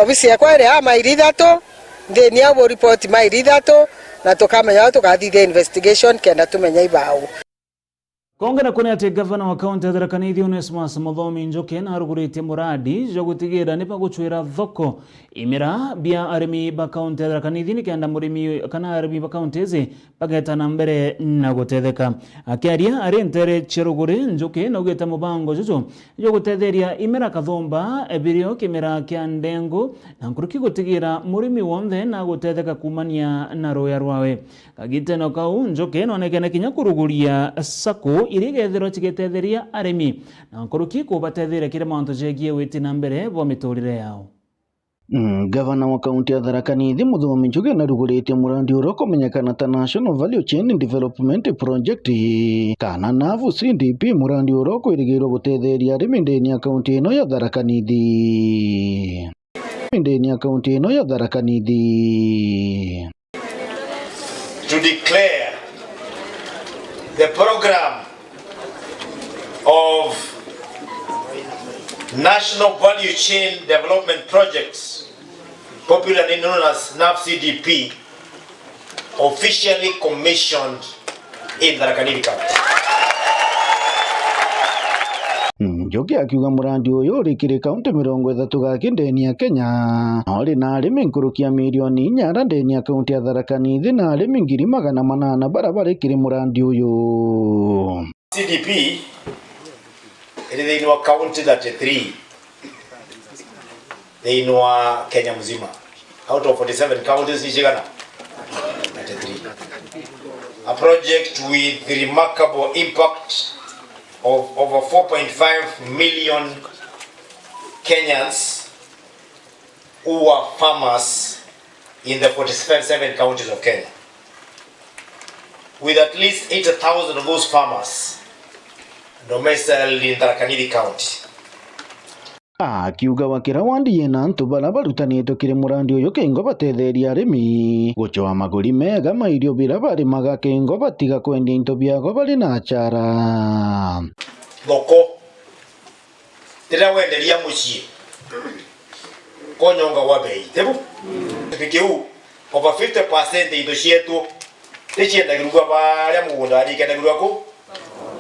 obisi yakwa iri aa mairi ithatu, nthini au bu report mairi ithatu, na tukamenya uria tukathithia investigation kenda tumenya ibau. Kongera kuni ati gavana wa kaunti ya Tharaka Nithi Onesmus Muthomi Njuki naruguritie muradi jwa gutigira ni bagucwira thoko imera bia arimi ba kaunti ya Tharaka Nithi nikenda murimi kana arimi ba kaunti ici bageta na mbere na gutetheka. Akiaria ari ntere cia ruguri, Njuki naugite mubango juju jwa gutetheria imera kathumba birio kimera kia ndengu na nkuruki gutigira murimi wonthe na gutetheka kumania na ruya rwawe. Kagitene kau, Njuki noonekene kinya kuruguria sacco iria igethirwa cigitetheria arimi na nkuruki kubatetheria kiri mantu jegie witi na mbere bwa miturire yao. Mm, Gavana wa kaunti ya Tharaka Nithi, Muthomi Njuki, naruguritie murandi uria ukumenyekana ta National Value Chain Development Project, kana NAVCDP, murandi uria ukwirigirwa gutetheria arimi ndene ya kaunti ino ya Tharaka Nithi. Ndene ya kaunti ino ya Tharaka Nithi. To declare the program of National Value Chain Development Projects, popularly known as NAVCDP, officially commissioned in Tharaka Nithi County. Njuki akiuga murandi uyu uri kiri kaunti mirongo ithatu gaki ndene ya Kenya, na uri na arimi nkuruki ya milioni inya ara ndene ya kaunti ya Tharaka Nithi na arimi ngiri magana manana bara bari kiri murandi uyu. CDP iri thiini wa kaunti thirty-three thiini wa Kenya mzima. Out of forty-seven counties, ni cigana? Thirty-three. A project with remarkable impact of over four point five million Kenyans who were farmers in the forty-seven counties of Kenya, with at least eighty thousand of those farmers domiciled in Tharaka Nithi County. Akiuga wa kira wandi yina antu bara barutanitwe kiri murandi uyu kingo batetheria arimi gucwaa maguri mega ma irio bira barimaga kingo batiga kwendia into biago bari na achara. Thoko. Riria wenderia mucii, konyonga gwa bei, tibu? Kiu, over fifty percent into cietu niciendagirua baria mugunda wari ikendagirua ku,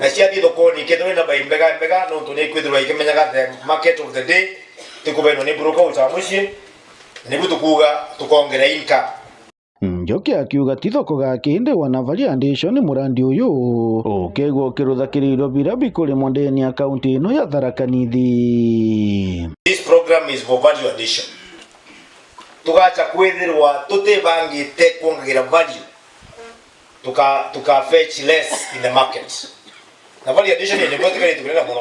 na ciathii thokoni ikethirwa ina bei mbega mbega, nontu nikwithirwa ikimenyeka the market of the day, tikubenwa ni broker uca mucii, nibu tukuuga tukongera income. Njuki akiuga ti thoko gaki indi wana value addition murandi uyu ukegwa ukirutha kiri irio bira bikurimwa ndene ya kaunti ino ya Tharaka Nithi. This program is for value addition. Tugacha kwithirwa tutibangite kwongagira value, tuka, tuka fetch less in the market. Na value addition ni niguo tukarite kunena muno.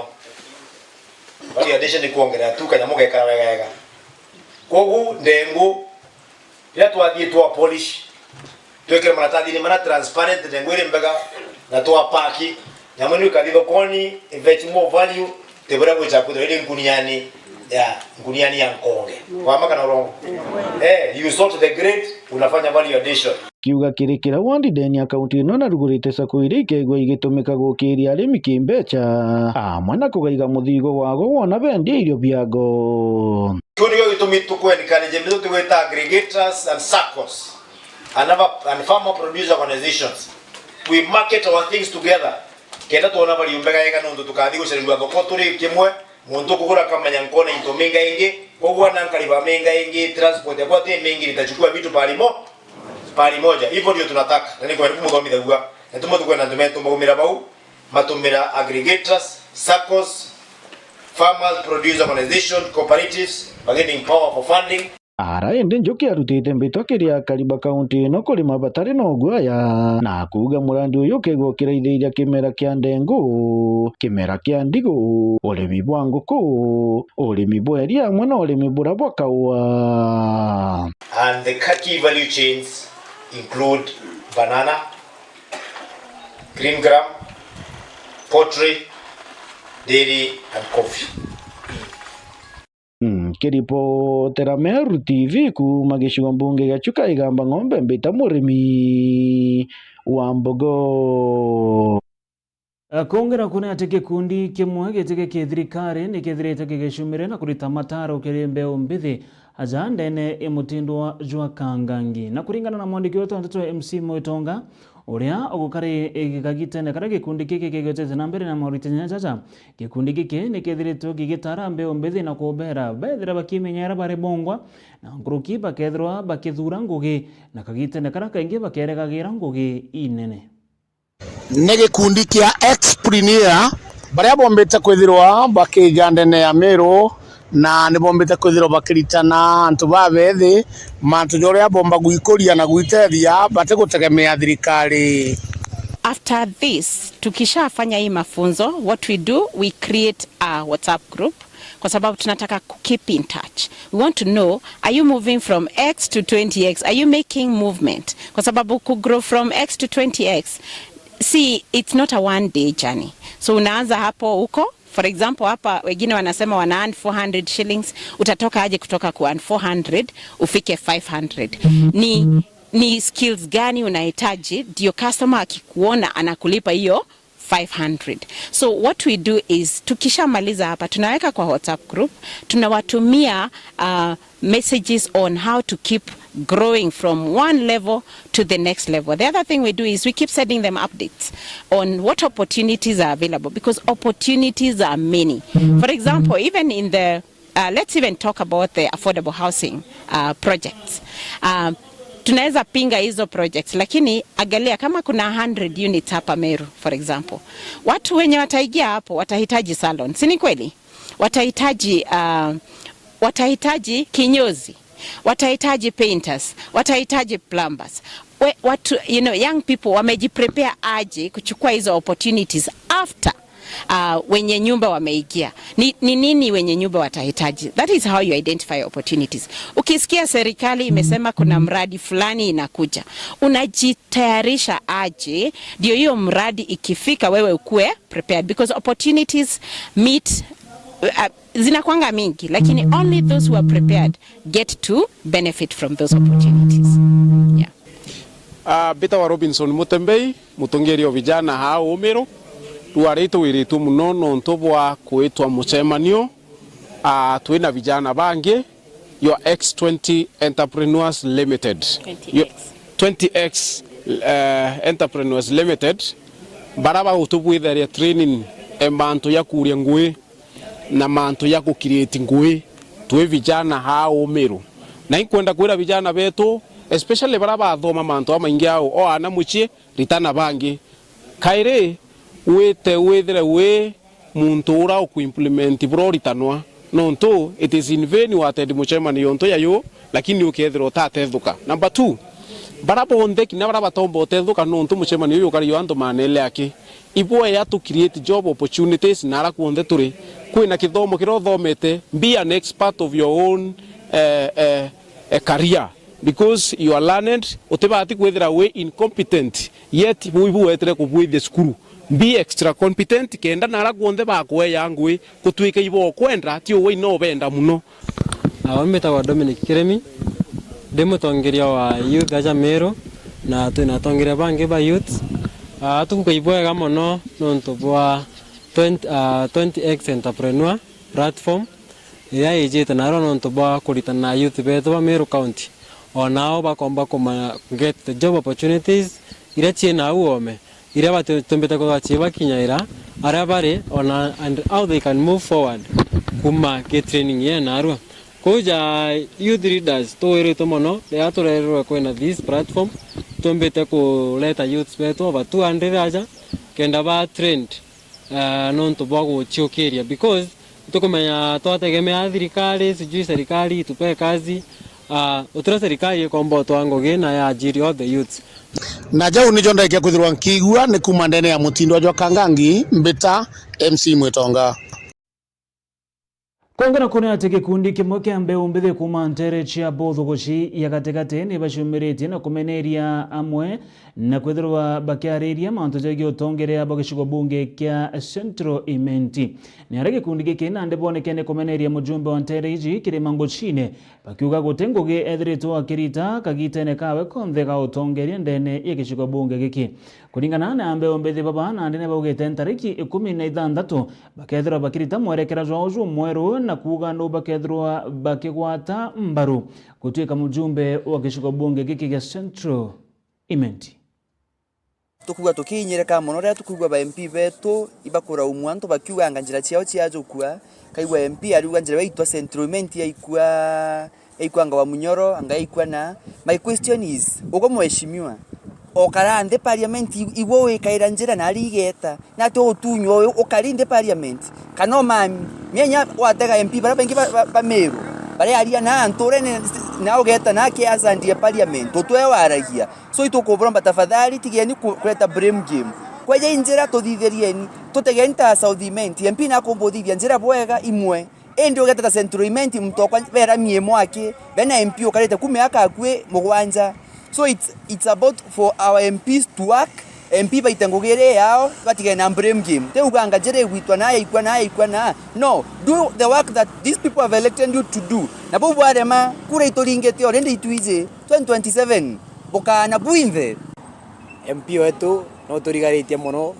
Value addition ni kwongerera tu kanyamu gekara wega wega. Koguo ndengu, riria twathii twa polish, twikire maratathini mara transparent, ndengu iri mbega, na twa pack, nyamu ino ikathi thokoni, ifetch more value, ti buria gwicha kwithirwa iri nkuniani ya, nkuniani ya nkonge. Wama kana urongo? Eh, you sort the grade, unafanya value addition. Kiuga kiri kira wandi ndene ya kaunti ino narugurite sacco iria ikegwa igitumika gukiria arimi kimbecha, amwe na kugaiga muthigo wago wona bendia irio biago. Kiu nikio gitumi tuku encourage mbitu tugwita aggregators and saccos and, other, and farmer producer organizations. We market our things together. Kenda twona value mbega yega nontu tukathi gucarerua thoko turi kimwe, muntu kugura akamenya nkona into minga ingi, koguo na nkariba minga ingi, transport yakwa ti mingi, nitachukua vitu pale mo-, pale moja. Hivyo ndio tunataka. Na ni kwenda kumuthomithagua. Na tumwe tukwenda antu metu maumira bau, matumira aggregators, saccos, farmers, producer organization, cooperatives, bargaining power for funding. Ara indi Njuki arutite mbitwa kiri akari ba kaunti ino kurima batari na uguaya, na kuuga murandi uyu ukegwa ukiraithiria kimera kia ndengu, kimera kia ndigu, urimi bwa nguku, urimi bwa iria amwe na urimi buria bwa kaua. And the key value chains include banana, green gram, poultry, dairy and coffee. Mm, kiripotera Meru T V kuuma gicigo mbunge gia Chuka Igamba Ng'ombe, mbita murimi wa mbogo. Kwongera kuri ati gikundi kimwe gitigi kia thirikari nikethirite gigicumire na kurita mataro kiri mbeu mbithi aja ndene i mutindo jwa kangangi. Na kuringana na mwandiki wetu wa nteto M C Mwitonga, uria ugukari gikagitene karia gikundi giki kigwetete na mbere na mauritinya jaja, gikundi giki nikethiritwe gigitara mbeu mbithi na kubera bethira bakimenyera bari bongwa, na nkuruki bakethirwa bakithura ngugi, na kagitene karia kaingi bakerega gira ngugi inene. Ni gikundi kia Exprineer, baria bombite kwithirwa bakiiga ndene ya Meru, na ni bombite kwithirwa bakiritana antu babethi mantu ja uria bomba gwikuria na gwitethia batigutegemea thirikari. After this, tukishafanya hii mafunzo, what we do, we create a WhatsApp group kwa sababu tunataka ku keep in touch. We want to know, are you moving from X to twenty X? Are you making movement? Kwa sababu ku grow from X to twenty X, see, it's not a one day journey. So unaanza hapo huko. For example, hapa wengine wanasema wana earn four hundred shillings, utatoka aje kutoka ku earn four hundred ufike five hundred? Ni, ni skills gani unahitaji ndio customer akikuona anakulipa hiyo five hundred? So what we do is, tukishamaliza hapa, tunaweka kwa WhatsApp group, tunawatumia uh, messages on how to keep growing from one level to the next level. The other thing we do is we keep sending them updates on what opportunities are available, because opportunities are many. For example, even in the uh, let's even talk about the affordable housing uh, projects. Um, tunaweza pinga hizo projects, lakini angalia, kama kuna hundred units hapa Meru, for example, watu wenye wataingia hapo watahitaji salon, si ni kweli? Watahitaji uh, watahitaji kinyozi, watahitaji painters, watahitaji plumbers. We, watu, you know, young people wamejiprepare aje kuchukua hizo opportunities after uh, wenye nyumba wameingia? Ni, ni nini wenye nyumba watahitaji? That is how you identify opportunities. Ukisikia serikali imesema kuna mradi fulani inakuja, unajitayarisha aje ndio hiyo mradi ikifika wewe ukue prepared, because opportunities meet uh, zinakwanga mingi, lakini only those who are prepared get to benefit from those opportunities. Yeah. Ah, mbitawa Robinson Mutembei, mutongeria o vijana haa Umiru. Riu ari twiritue muno nontu bwa kwitwa mucemanio, ah, twina vijana bangi, your X twenty Entrepreneurs Limited. Your twenty X, eh, Entrepreneurs Limited, bara bagutubwitharia training e mantu ya kuria ngui na mantu ya ku create ngui twi vijana haa Umiru. Na inkwenda kwira vijana betu, especially bara bathoma mantu jamaingi au, o ana mucii, ritana bangi. Kairi, wite withire wi muntu ura uku implement bura uritanwa, nontu it is in vain watendi mucemanio ntu ya yu, lakini ukethirwa utatethuka. Number two, bara bonthe kinya bara batomba utethuka nontu mucemanio uyu ukari jwa antu maana ili aki, ibwea tu create job opportunities na ara kuonthe turi. Kwina kithomo kiria uthomete, be an expert of your own, eh, eh, eh, career, because you are learned, utibati kwithira wi incompetent yet bu ibu wetire kubwithia cukuru. Be extra competent kenda na ara kuonthe bakwea ngui kutwika ibo ukwenda, ti uwe ino ubenda muno. Nawe mbitagwa Dominic Kiremi, ndi mutongeria wa youth aja Meru, na twina atongeria bangi ba youth. Ah, tukuga ibwega mono nontu bwa twenty, ah, twenty X Entrepreneur Platform, iria ijite narua nontu bwa kuritana na youth betu ba Meru County, o nao bakomba kuma get the job opportunities iria ciina au oome, iria batumbite kwithirwa cibakinyaira aria bari, ona and how they can move forward kuma ki training yee narua. Kwou ja youth leaders, twiritwe mono riria turererwe kwina this platform, tumbite kureta youths betu over two hundred aja, kenda ba trained, ah, nontu bwa guciukiria, because tukumenya twategemea thirikari, sijui serikali itupe kazi, ah, utira serikali ikomba utwa ngugi na yaajiri all the youths. Na jau nijo ndaikia kwithirwa nkiigua ni kuma ndene ya mutindo jwa Kangangi, mbita M C Mwitonga. Kwongera kuria ati gikundi kimwe kia mbeu mbithi kuuma nteere cia Buthuguci ya gatigati ni baciumiritie na kumeneria amwe na kwithirwa bakiariria mantu jegii utongeria bwa gicigo bunge kia Central Imenti. Ni aria gikundi giki nandi boonekene kumeneria mujumbe wa nteere iji Kirima Nguchine, bakiuga guti ngugi ethiritwe akirita kagitene kawe konthe ga utongeria ndene ya gicigo bunge giki. Kuringana na mbeu mbithi baba, nandi ni baugite ntariki ikumi na ithanthatu bakethirwa bakirita mwerekera jwao jumweru, na kuuga nu bakethirwa bakigwata mbaru gutuika mujumbe wa gicigo bunge giki gia Central Imenti. Tukuigua tukiinyirika mono riria tukwigua ba M P betu ibakuraumua antu bakiuganga njira ciao ciajukua, kaigua M P ariuga njira iu yaitwa Central Imenti yaikua, yaikua anga wa Munyoro, anga yaikua na. My question is, ugwe mheshimiwa, okara nthi parliament, i-, igwe wikaira njira na ari igeta, na ati utunywa uyu ukari nthi parliament? Kana umami, mienya watega M P baria baingi ba, ba, ba Meru, baria aria na nturene, na ugeta na akiasandie parliament, utwe waragia. So itukuburomba tafadhali, tigeni ku-, kureta blame game. Kweja i njira tuthithirieni, tutegeni ta South Imenti, M P nakumbuthithia njira bwega imwe. Indi ugeteta Central Imenti, muntu okwa bera mie mwaki, bena M P ukarite ku miaka akui mugwanja. So it's, it's about for our M Ps to work, M P baite ngugi iri yao, batigene na blame game. Ti uganga jiri igwitwa na yaikua na yaikua na. No, do the work that these people have elected you to do. Na bau bwarema, kura ituringite already itwiji twenty twenty-seven. Bukana bwinthe. M P wetu no turigaritie mono.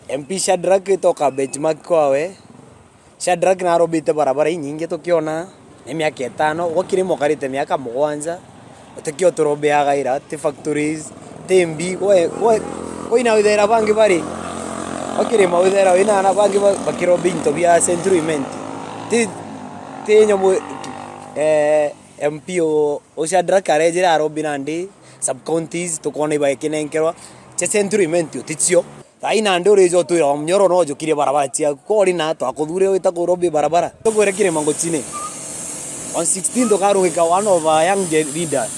M P Shadrack toka benchmark kwawe. Shadrack narobite barabara inyingi tukiona, ni miaka itano, gwa Kirima ukarite miaka mugwanja, utikio turobeaga ira, ti factories, ti mbi, gwe, gwe, gwe ina withera bangi bari, gwa Kirima withera wina ana bangi ba-, bakirobe into bia Central Imenti. Ti, ti nyomu, eh, M P u, u Shadrack arejire arobi nandi sub counties, tukona ibaekinenkerwa, cia Central Imenti uticio. Thaai nandi urija utwira wa munyoro no ujukirie barabara ciaku. Kori na twakuthurire wita kurobi barabara. Tukwire Kirima Nguchine. On sixteen tukarungika one of our young gen-, leaders.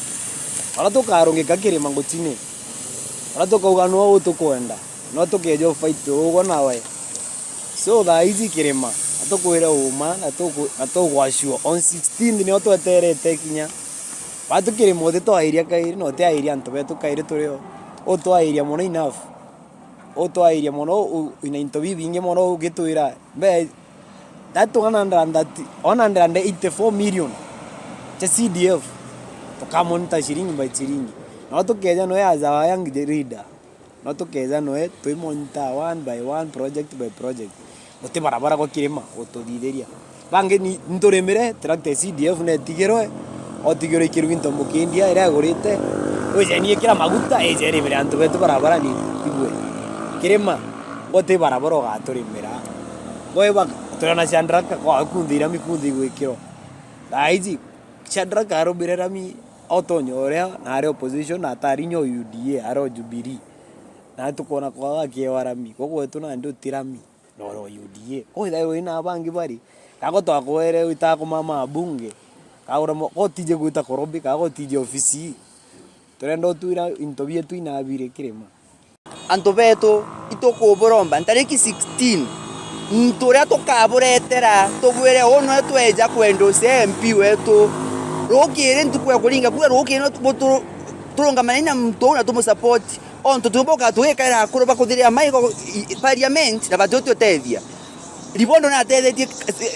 Bara tukarungika Kirima Nguchine. Bara tukauga no utukwenda. No tukeja fight ugo nawe. So thaa iji Kirima, na tukwire uma, na tuku-, na tugwashua. On sixteen nio tweterete kinya. Bara tukirima utitwairia kairi, na utiairia antu betu kairi turio. Utwairia mono enough. Utwairia mono, u-, wina into bibingi mono ugitwira. Mbe, that one hundred and thirty, one hundred and eighty-four million cia C D F, tukamonita ciringi by ciringi. No tukeja noe as our young leader. No tukeja noe, twimonita one by one, project by project. Guti barabara gwa Kirima gututhithiria. Bangi ni, nturimire, tractor ya C D F netigirwe, otigirwe ikirugi nto mukindia iria agurite, wijenie kira maguta, ije irimire antu betu barabara ni igwe. Kirima, guti barabara ugaturimira. Gwe ba-, turiona Shadrack kwa kunthi irami kunthi igwikirwa. Thaa iji, Shadrack arubire rami, otonya uria, na ari opposition, na atari nya U D A, ari o Jubilee. Na tukwona kwa akiewa rami, gwe gwetu nandi uti rami. Noro U D A. Kwithairwa ina bangi bari. Kago twakwere wita kumama abunge. Kagura mo-, kotije gwita korobi, kago tije ofisi. Turenda utwira into bietu inabire Kirima. Antu betu, itukuburomba, ntariki sixteen, muntu uria tukaburetera, tubwire, uu nwe tweja kwenda ucia M P wetu. Rukiri ntuku ya kuringa kura, rukiri no tu-, tu-, turungamane na muntu uu na tumusupport. Ontu tumbuka tugikaira akuru bakuthirira maigo i-, i-, parliament na batiututethia. Ribondo natethetie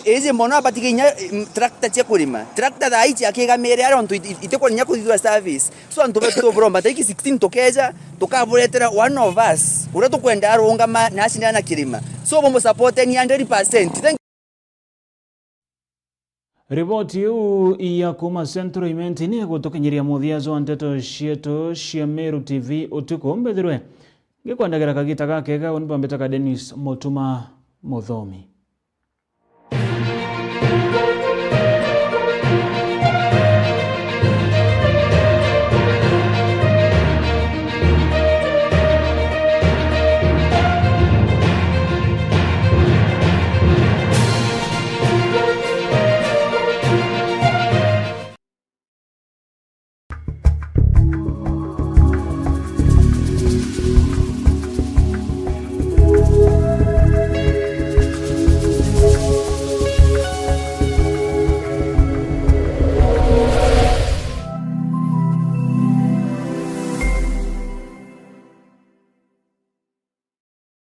iji mono, abatiga inya, mm, tractor cia kurima. Tractor thaa ici akigamire aria ontu iti-, iti-, itikwona inya kuthithua service. So antu betu tuburomba, tariki sixteen tukeja, tukaburetera one of us, uria tukwenda arungama na acindana na Kirima. So bumusupporteni hundred percent. Thank Riboti iu ya kuuma Central Imenti ni igutukinyiria muthia jwa nteto cietu cia Meru T V utuku. Mbithirwe ngikwendagera kagita gakega, uni bambitaga Dennis Mutuma Muthomi.